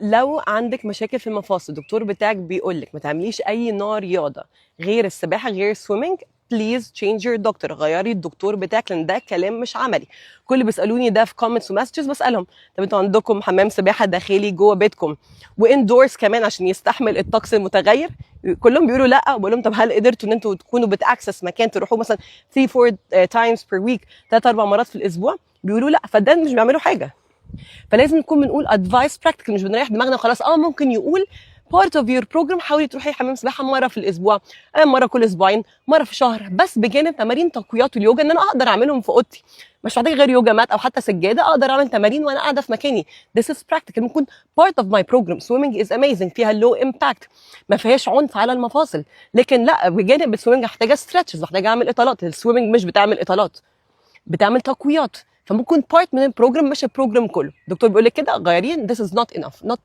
لو عندك مشاكل في المفاصل، الدكتور بتاعك بيقول لك ما تعمليش اي نوع رياضة غير السباحه، غير ال swimming، please change your doctor، غيري الدكتور بتاعك، لان ده كلام مش عملي. كل اللي بيسالوني ده في comments و messages، بسالهم: طب انتوا عندكم حمام سباحة داخلي جوه بيتكم و indoors كمان عشان يستحمل الطقس المتغير؟ كلهم بيقولوا لا. بقول لهم: طب هل قدرتوا ان انتوا تكونوا بت access مكان تروحوا مثلا 3 4 times per week، 3 4 مرات في الاسبوع؟ بيقولوا لا. فده مش بيعملوا حاجه. فلازم نكون بنقول advice practical، مش بنريح دماغنا وخلاص. ممكن يقول part of your program حاولي تروحي حمام سباحة مرة في الاسبوع، مرة كل اسبوعين، مرة في شهر، بس بجانب تمارين تقويات واليوجا ان انا اقدر اعملهم في اوضتي، مش محتاجه غير yoga mat او حتى سجاده، اقدر اعمل تمارين وانا قاعدة في مكاني. this is practical، ممكن part of my program. swimming is amazing، فيها low impact، ما فيهاش عنف على المفاصل. لكن لا، بجانب ال swimming محتاجه stretches، محتاجه اعمل اطالات. ال swimming مش بتعمل اطالات، بتعمل تقويات. فممكن part من ال program مش ال program كله. الدكتور بيقول لك كده، غيريه. this is not enough، not